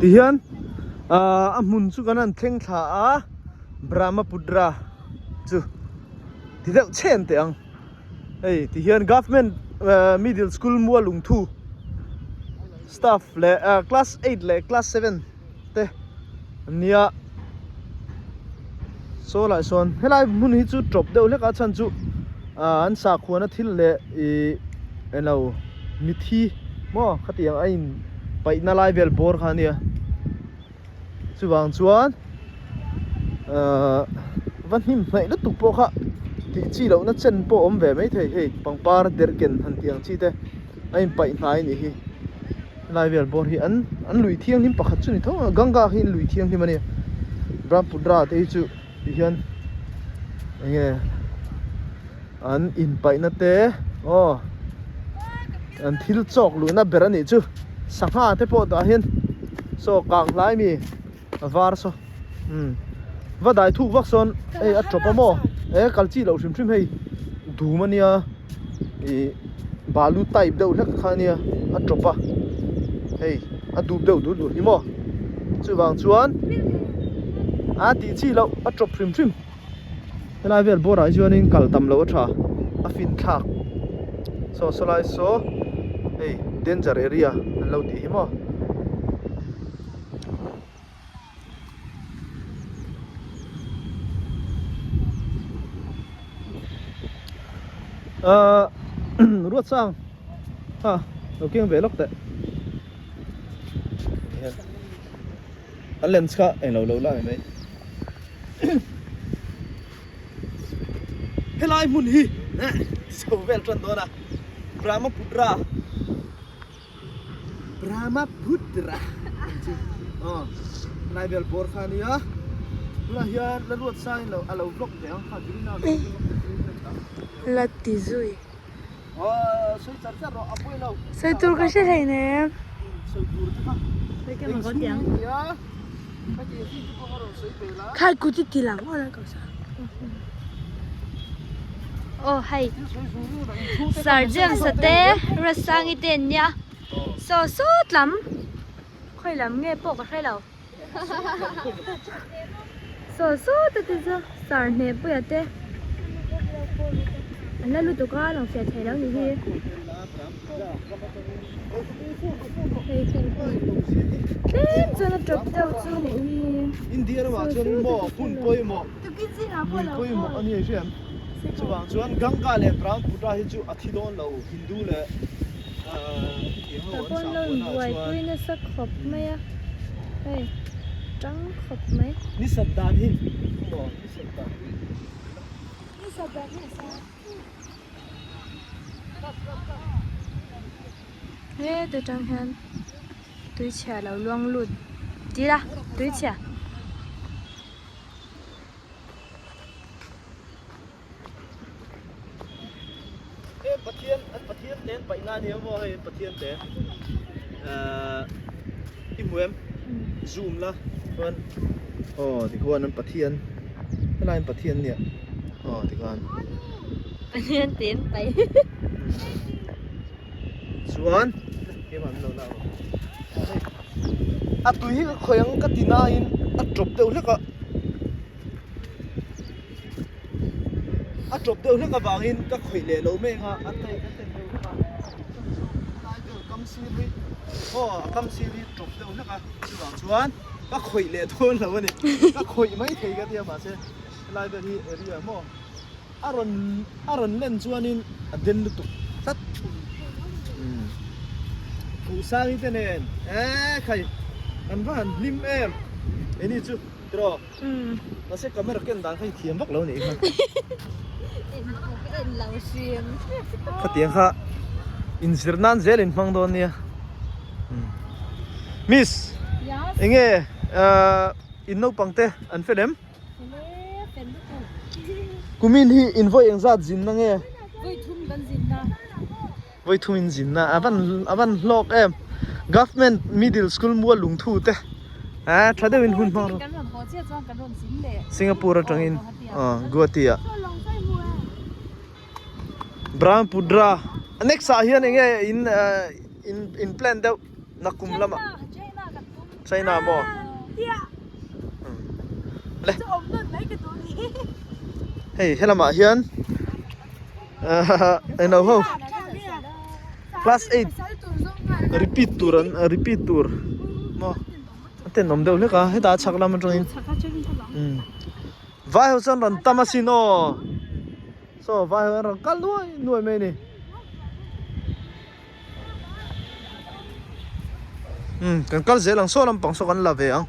Tihian ahh a hmun chu kan han thleng thla a Brahmaputra chu ti deuh chhen teh ang hei tihian government ahh middle school Mualungthu staff leh ahh class eight leh class seven te an nia saw lai sawn helai hmun hi chu tawp deuh hlek a chhan chu ah an sakhuana thil leh ih englo mithi maw khatiang a in paihna lai vel bawr kha a nia chuvang chuan ahh va hnim hnaih lutuk pawh kha tih chi lohna chen pawh a awm ve maithei hei pangpar derhken han tih ang chi te. A inpaih hnai anih hi helai vel bawr hi an an lui thianghlim pakhat chu ni tho a Ganga hi an lui thianghlim a ni Brahmaputra te hi chu ti hian eng nge an inpaihna te aw an thil chawk luhna ber a nih chu sangha te pawh tah hian saw kang hlai mi. A var saw umm va dai thuk vak sawn hei a tawp a maw e kal chi loh hrim hrim hei dum a nia ih balu type deuh hlek kha a nia a tawp a hei a dup deuh dul dul hi maw chuvang chuan a tih chi loh a tawp hrim hrim helai vel bawr ah hi chuanin kal tam loh a tha a fin thlak saw sawlai saw hei danger area an lo tih hi maw. Ahh ruat sang ha lo keng ve lawk teh a lens kha englo lo la mai helai hmun hi chho vel tan dawn a Brahmaputra. Brahmaputra ang chi aw helai vel bawr kha ania tunah hian la ruat sa in a lo vlog ve ang kha green house la ti zui aw sawi char char rawh a pawi lo sawi tur ka hre hlei nem sawi tur te kha eng chhung in nia ka ti chi te pawh a rawn sawi ve la khai kut i ti lang aw la ka sa Aw hei Sir James a te Ruatsangi te an nia saw sawt lam khawi lam nge pawh ka hre lo saw sawt a te chu Sir Hnehpuia te an la lutuk a lang fiah thei lo ni hi hei tlem chuan a tawp deuh chu nih hi India ramah chuan maw hun pawimawh Lui pawimawh a ni hriam. Chuvang chuan Ganga leh Brahmaputra hi chu a thi dawn lo Hindu leh hetiang ho an Pawn lo sahpuan ah buai chuan. pui nasa khawp mai a, hei tang khawp mai. Ni sat dan hi maw ni sat dan hi. Ni sat dan hi a sa. Heta tang hian tuichhia lo luang lut tila tuichhia. Heng Pathian an Pathian te an paih na ania maw hei an Pathian te ahh i hmu em zoom la chuan aw tikhuan an Pathian helai an Pathian nia aw tikhan Pathian te an paih chuan keimah min lo la rawh hei a tui hi ka khawih ang ka ti nain a tawp deuh hlek a a tawp deuh hlek avangin ka khawih leh lo mai ang a a tei ka ten deuh hlek a helai vel kam sir hi aw a kam sir hi tawp deuh hlek a chuvang chuan ka khawih leh dawn lo a ni ka khawih maithei ka tia mahse helai vel hi area maw. A rawn a rawn len chuanin a den lutuk tlat umm Fuhsangi te nen eee khai an va han hlim em eni chu tiraw mahse camera ken dan kha i thiam vak lo nih kha khatiang kha inzir nan zel in hmang dawn nia miss enge ahh in naupang te an fel em. Kumin hi in vawi engzat zinna nge? Vawi thum kan zinna. Vawi thum in zinna a van a van hlawk em. Government Middle School Mual Lungthu te eh tha deuhin hun hmang rawh. Kan rawn haw chiah chuan kan rawn zin leh. Singapore atangin aw Guwahati ah. Brahmaputra next ah hian enge in in in plan deuh nakum lamah. China kan tum. China maw? Le. Hei helamah hian englo ho class 8 repeat tur an repeat tur maw a tenawm deuh hlek a hetah a chhak lam atangin vai ho chuan rawn tam asin aw saw vai ho an rawn kal nuai nuai mai a ni. Umm kan kal zel ang saw lampang saw kan la ve ang.